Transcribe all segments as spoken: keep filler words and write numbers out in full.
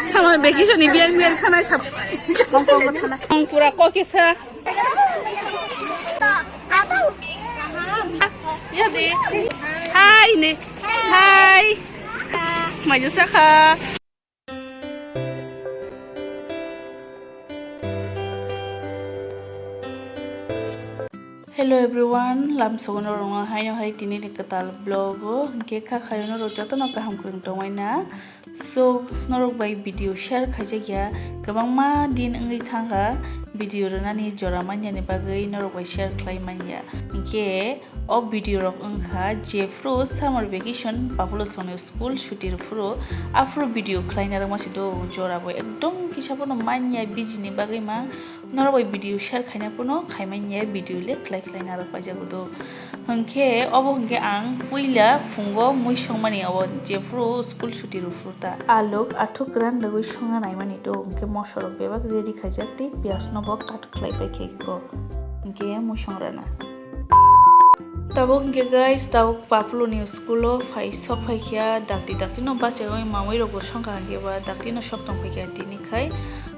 Summer vacation ni biyang biyang thanai sab. Hong Kong bo thanai. Hong pura kokisa. Ya de. Hi ne. Hi. Mayu sakha. Hello everyone, lamsogo norokno haino hai tini ni kwtal vlog o, hwnkhe kha khayo norok jotono kaham kwrwng tongwi na. So, norok bai video share khaijak ya, kwbangma din wngwi thangkha video rwnani jora manya ni bagwi norok bai share khlai manya. Hwnkhe o video rok wngkha jephru summer vacation, Papulo songni school suti rwphuru, aphuru video khlaina rwma se do, jora bo ekdom kisa bono manya busy ni bagwi ma. Norok bai video share khaina phano khaimanya, video le khlai khlai narwk paijago do. Hwnkhe obo hwnkhe ang puila phungo mui songmani, obo jephru school suti rwphuru ta. Alok athuk kwran rwgwi songna naimani do, hwnkhe mosorok bebak ready khaijak tei piyaj no bo cut khlai pai khe ko. Hwnkhe mui songrana. Tabuk hwnkhe guys, tabuk Papulo ni school o phai sok phaikha, dakti dakti no bachai oi mamui rok bo songkha, hwnkhe ba dakti no sok tong phaikha tini khai.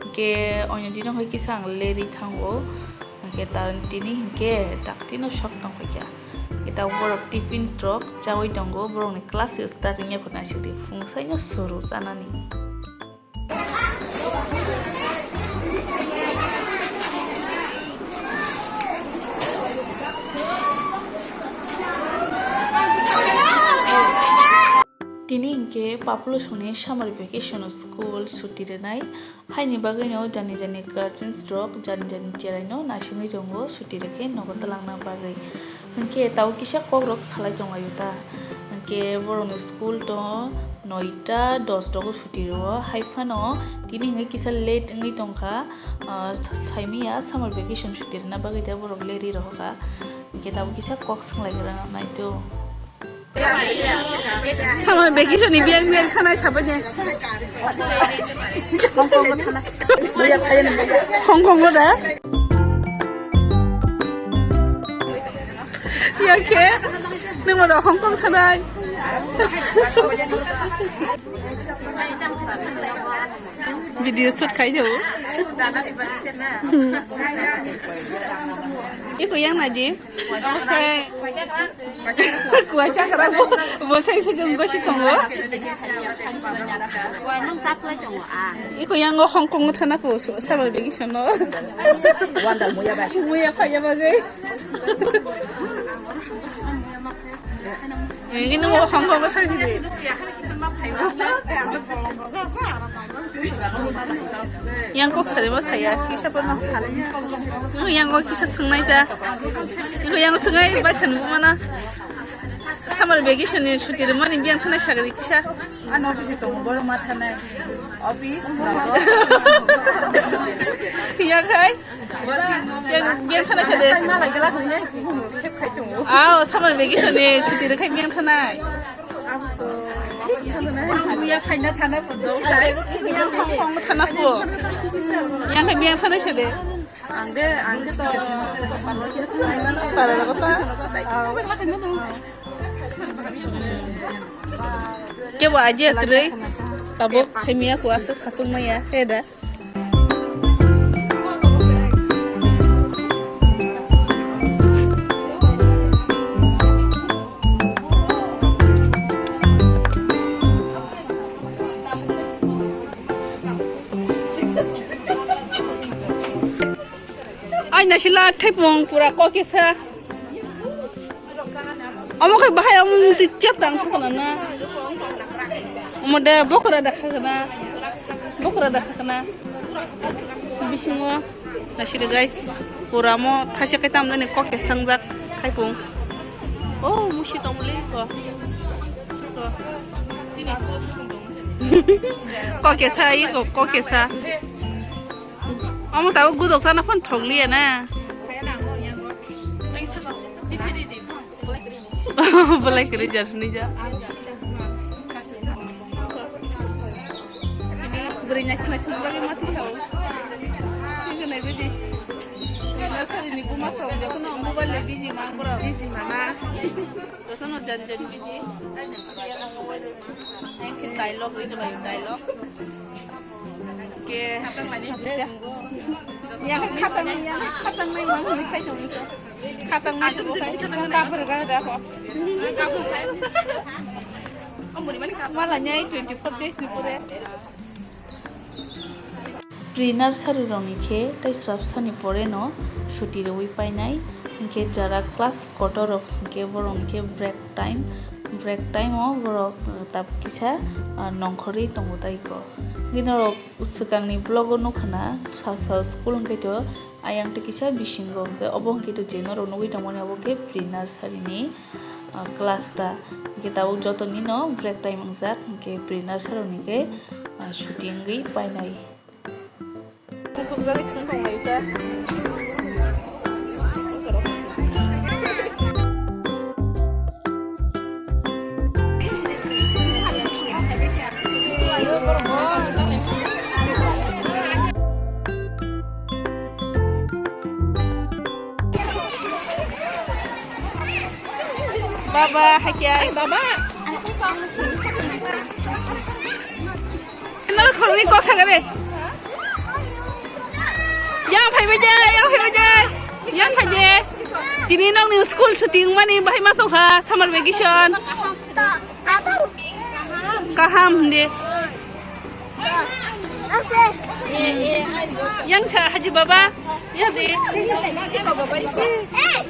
Hwnkhe oino dino hai kisa ang lerwi thango, hwnkhe ta tini hwnkhe dakti no sok tong phaikha. Hwnkhe tabuk borok tiffins rok chaui tongo, borok ni class start wngya khuna sidi phung saino suru chanani. Tini hwnkhe Papulo songni summer vacation o school suti rwnai, haini bagwino jani jani guardians rok jani jani cherai no naisingwi tongo suti rwkhe nogo twlangna bagwi. Hwnkhe tabuk kisa kokrok salai tonglaio ta. Hwnkhe borokni school to noita dos rogo suti rwo. Hai phano tini hwnkhe kisa late wngwi tongkha, ah, saimanya summer vacation suti rwna bagwi tei borok lerwi rohorkha. Hwnkhe tabuk kisa kok swnglaigwrana naito. Summer vacation ni biyang biyang thanai sabai de. Hong Kong o thana. Hong Kong o da? Ya khe? Nung oro Hong Kong thanai. Video shoot khai do. Iko yang naji. Kuasa kara bo, bo sai sai jong gosi tongo. Iko yang o Hong Kong thana po, summer vacation no. Wanda muya ba. Muya phaya ba gai. Ini nung o Hong Kong thang sini. Yang kok sari bo saya, kisa pun. Yang kok kisa sungai ta. Iko yang sungai ba than mana. Summer vacation ni suti rwmani biyang thanai sagri kisa. Ano office tongo, borok ma thanai. Office, nogo. Ya khai? Yang biyang thanai sade. Aw, summer vacation ni suti rwkhai biyang thanai. Muya phaina thana photo. Yang khai biyang thanai sade. Ang de, ang de to. Para na kota. Kebo aje atrei. Tabok semia kuasa sasung maya. Heda. Ai, naisila thaipung pura kokisa. Omo khai bahai omo mungti chep tang thokna na. Omo de bokora da khakna. Bokora da khakna. Bisingo naisila guys. Pura mo thacha kai tam jani kokisa sangjak thaipung. Oh, musi tongmuli ko. Ko. Kokisa iko kokisa. Omo tabuk gudok sana phone thokliya na. Belai kwrwi jar hwnwi ja. Bwrwi naithok naithok bagwi mati sao. Nai bidi. Nursery ni buma sao jotono mobile le busy ma borok. Busy mama. Jotono jan jan busy. Dialogue wi tonglaio, dialogue. Yang khatang, yang khatang nai mang ni sai tong. Khatang nai tong. Kabur ga da ko. Mala nyai twenty four days ni pore. Pre-nursery rokni khe tei srapsani poreno suti rwui painai, hinkhe jara class kotor rok hinkhe borokni khe break time, break time o borok, uh, tabuk kisa, uh, nongkhorwi tongo tei ko. Hinkhe norok swkangni vlog o nukha na, sal sal school hinkhe to ayang tei kisa bisingo, hinkhe obo hinkhe to je norok nugwi tongmani obo khe pre-nursery ni, uh, class ta. Hinkhe tabuk joto nino break time wngjak, hinkhe pre-nursery rokni khe, uh, suti wngwi painai. Muthukjagwi thwng tonglaio ta. Baba, hai kya? Baba. Nang khoroknwi kok sakha de. Yang phaibai de, yang phaibai de. Yang phai de. Tini nokni school suti wngmani bahai ma tongkha, summer vacation. Kaham hwndi. Yang sa haji baba. Ya de.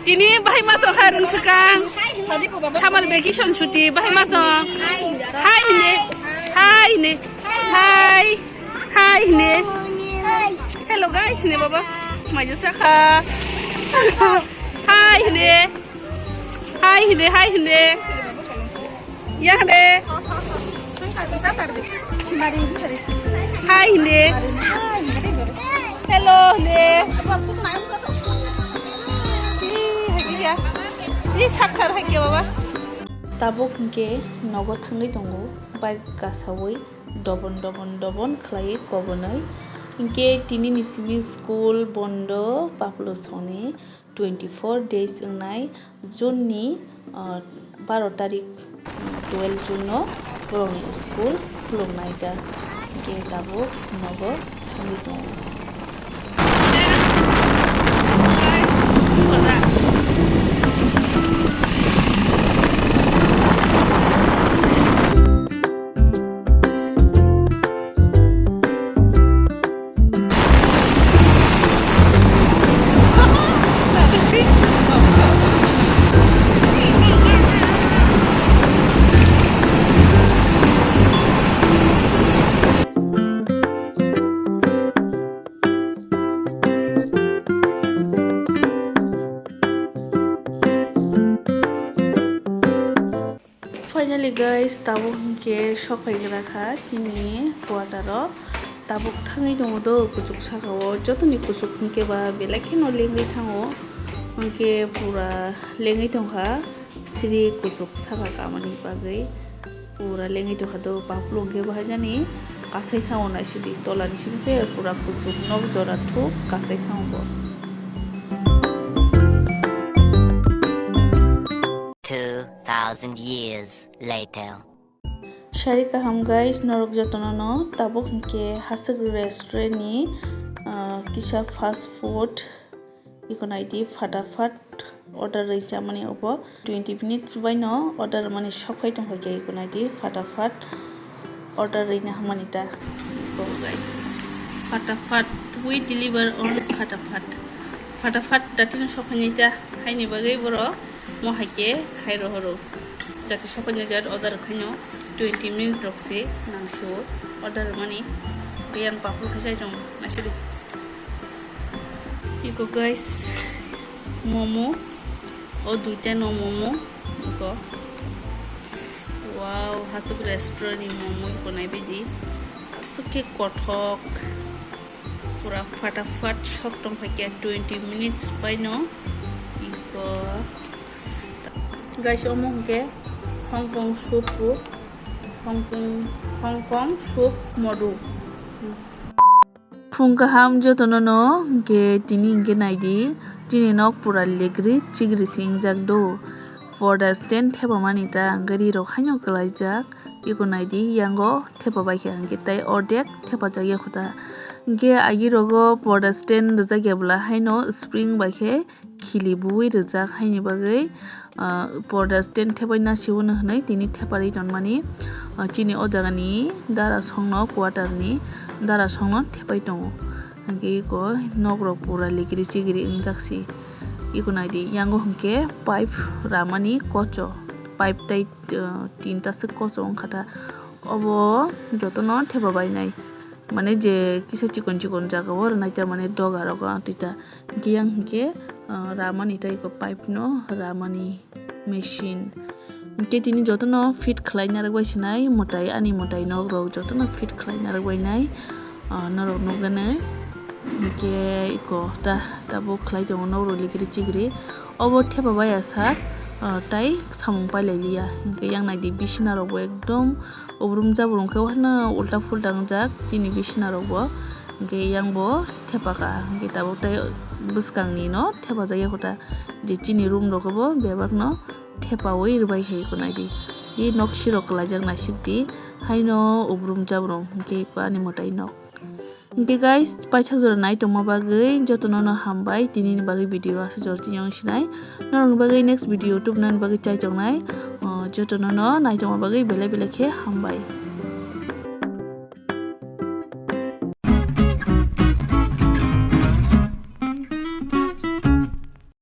Tini bahai ma tongkha rwng swkang. Summer vacation suti bahai ma tong. Hai hwndi. Hai hwndi. Hai. Hai hwndi. Hello guys, hwndi baba. Maiju sakha. Hai hwndi. Hai hwndi, hai hwndi. Ya hwndi. Hai hwndi. Hello hwndi. Ih, hai khe ya. Ih, sakthar hai khe baba. Tabuk hinkhe nogo thangwi tongo, bike kasawi. Dobon dobon dobon khlaiwi kobonwi. Hinkhe tinini simi school bondo, Paplo soni twenty four days wngnai June ni, ah, baro tarik, twelve June no borokni school khuluknai ta. Hinkhe tabuk nogo thangwi tongo. Finally guys, tabuk hinkhe sok phaigra kha chini quarter o. Tabuk thangwi tongo do kuchuk saka o, jotoni kuchuk hinkhe ba belai kheno lengwi thango, hinkhe pura lengwi tongkha. Siri kuchuk saka kamani bagwi pura lengwi tongkha do, Paplo hinkhe bahai jani kasai thango naisidi, tolani simi je pura kuchuk, nok jora thuk kasai thango bo. Two thousand years later. Sari kaham guys, norok jotono no tabuk hinkhe Hasuk restaurant ni, ah, kisa fast food. Iko naidi fatafat order rwi chamani obo twenty minutes bai no order mani sok phai tong kha iko naidi fatafat order rwi na hamani ta. Iko guys, fatafat, we deliver on fatafat. Fatafat datino sok phai nai ta, haini bagwi borok mo hai khe khai rohoro. Jati sok phai nai jat order khai no twenty minute rok se nang si o order mani. Yang papur khai chai tong naisidi. Iko guys, momo. O duita no momo. Iko. Wow, Hasuk restaurant ni momo iko naibaidi. Aswk khe kothok. Pura fatafat sok tong phai khe twenty minutes bai no. Iko. Guys, omo hwnkhe Hong Kong soup o. Hong Kong, Hong Kong soup modu. Phung kaham jotono no, hinkhe tini hinkhe naidi, chini nok pura legri chigri se wngjak do. Porda stand thepamani ta, gari rok haino kwlaijak, Iko naidi, yango thepa bai khe hwnkhe tei ordek thepajak ya kho ta. Hwnkhe agi rogo porda stand rijak ya bwla haino spring bai khe khili buwi rijak, haini bagwi, ah, porda stand thepai nasiwo no hwnwi tini theparwi tonmani. Ah, chini o jagani dara songno quarter ni dara songno thepai tongo. Hwnkhe iko nok rok pura ligiri chigiri wngjak si. Iko naidi, yango hwnkhe pipe ramani kocho, pipe tei, ah, tinta se kocho wngkha ta. Obo jotono thepa bainai, mane je kisa chikon chikon jaga o rwnai ta, mane doga rogo twi ta. Hwnkhe yang hwnkhe, ah, ramani tei iko pipe no ramani machine. Hwnkhe tini jotono fit khlai narwk bai sinai, mwtai ani mwtai nok rok jotono fit khlai narwk bai nai, ah, norok nukgani. Hwnkhe iko ta tabuk khlai tongo nok rok ligiri chigiri. Obo thepa bai asa, ah, tai samung pailai liya. Hwnkhe yang naidi bisina rok bo ekdom ubrum jabrum khe wahano ulta pulta wngjak chini bisina rok bo. Hwnkhe yang bo thepa ka, hwnkhe tabuk tai bwskang ni no thepa jak ya kho ta, je chini room rok bo bebak no thepaui rwbai hai iko naidi. I nok sirok kwlaijak naisik di, haino ubrum jabrum hwnkhe iko ani mwtai nok. Hwnkhe guys, paithak jora nai tongma bagwi jotono no hambai, tini ni bagwi video aswk jora tini wng sinai. Norok ni bagwi next video tubuna ni bagwi chai tongnai. O, jotono no nai tongma bagwi belai belai khe hambai.